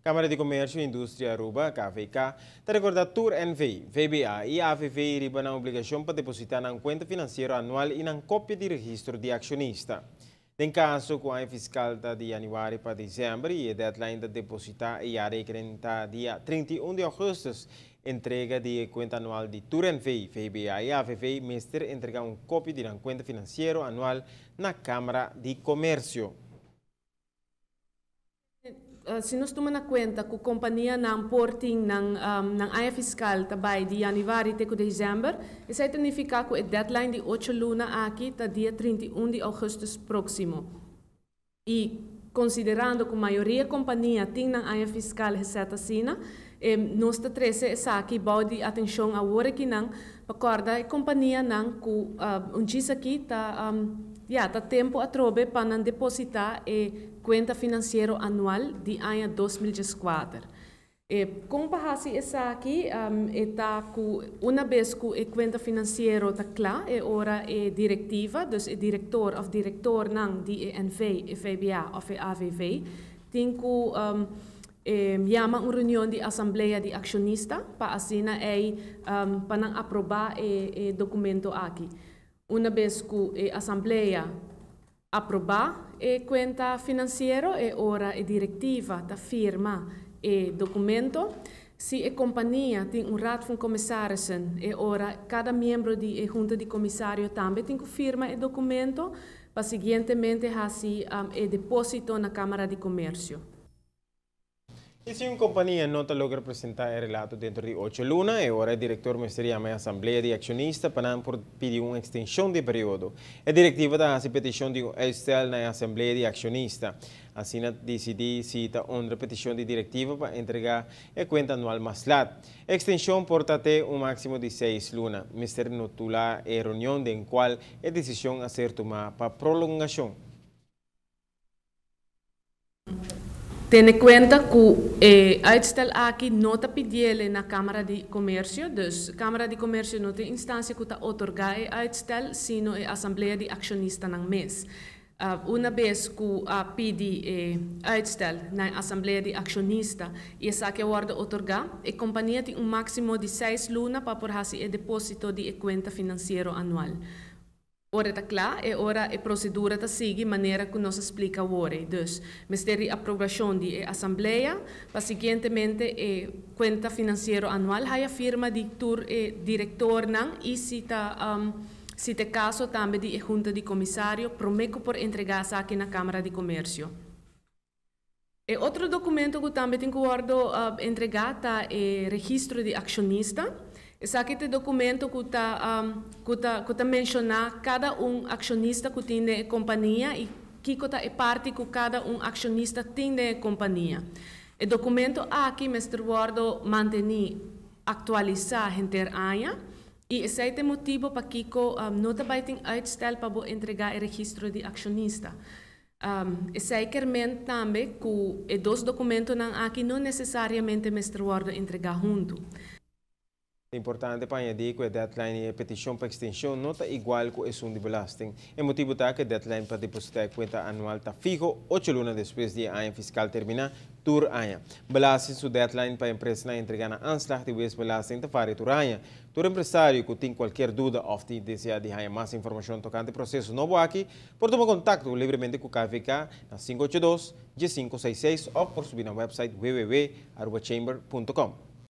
Camara di Comercio y Industria Aruba, KVK, ta recorda tur NV, VBA y AVV riba nan obligacion pa deposita nan cuenta financiero anual y nan copia di registro di accionista. Den caso cu aña fiscal ta di januari pa december y e deadline pa deposita e jaarrekening ta dia 31 di augustus, entrega di cuenta anual di tur NV, VBA y AVV mester entrega un copia di nan cuenta financiero anual na Camara di Comercio. Si nos tuma na cuenta cu companianan por tin nan aña fiscal ta bay di januari te cu december, esey ta significa cu e deadline di 8 luna aki ta dia 31 di augustus proximo. Y considerando cu mayoria compania tin nan aña fiscal reset asina, nos ta trece esaki bou di atencion awor akinan pa corda e companianan cu un dia aki ta ya ta tempo atrobe pa nan deposita e cuenta financiero anual di aña 2014. E con pa haci esaki ta cu un bes cu e cuenta financiero ta cla, e ora e directiva, dus e director of directornan di NV, e VBA of e AVV, tin cu yama un reunion di asamblea di accionista pa asina pa nan aproba e documento aki. Un bes cu e asamblea aproba e cuenta financiero, e ora e directiva ta firma e documento. Si e compania tin un raad van commissarissen, e ora cada miembro di e junta di comisario tambe tin cu firma e documento pa siguientemente haci e deposito na Camara di Comercio. Y si un compania no ta logra presenta e relato den di 8 luna, e ora e director mester yama asamblea di accionista pa por pidi un extension di periodo. E directiva ta haci peticion di un uitstel na asamblea di accionista. Asina dicidi si ta honra peticion di directiva pa entrega e cuenta anual mas laat. Extension por ta te un maximo di 6 luna. Mester notula e reunion den cual e decision a ser tuma pa prolongacion. Tene cuenta cu e uitstel aki no ta pidi'e na Camara di Comercio, dus Camara di Comercio no tin instancia cu ta otorga e uitstel, sino e asamblea di accionistanan mes. Un bes cu a pidi e uitstel na asamblea di accionista y esaki a wordo otorga, e compania tin un maximo di 6 luna pa por haci e deposito di e cuenta financiero anual. Ora ta cla, e ora e procedura ta sigui manera cu nos a splica awor. Dus, mester di aprobacion di asamblea, pa siguientemente e cuenta financiero anual haya firma di tur e directornan y si ta caso tambe di junta di comisario, prome cu por entrega esaki na Camara di Comercio. E otro documento cu tambe tin cu wordo entrega ta e registro di accionista. Esaki ta e documento cu ta menciona cada un accionista cu tin den compania y kico ta e parti cu cada un accionista tin den compania. E documento aki mester wordo manteni actualisa henter aña y esey ta e motibo pakico no ta bay tin uitstel pa entrega e registro di accionista. Esey kiermen tambe cu e dos documentonan aki no necesariamente mester wordo entrega hunto. Importante pa añadi cu e deadline y e peticion pa extension no ta igual cu esun di belasting. E motibo ta cu e deadline pa deposita e cuenta anual ta fiho 8 luna despues di aña fiscal termina tur aña. Belasting su deadline pa empresa entrega nan aanslag di winstbelasting ta varia tur aña. Tur empresario cu tin cualkier duda of ta desea di haya mas informacion tocante e proceso nobo aki, por tuma contacto libremente cu KVK na 582 1566 of por subi na website www.arubachamber.com.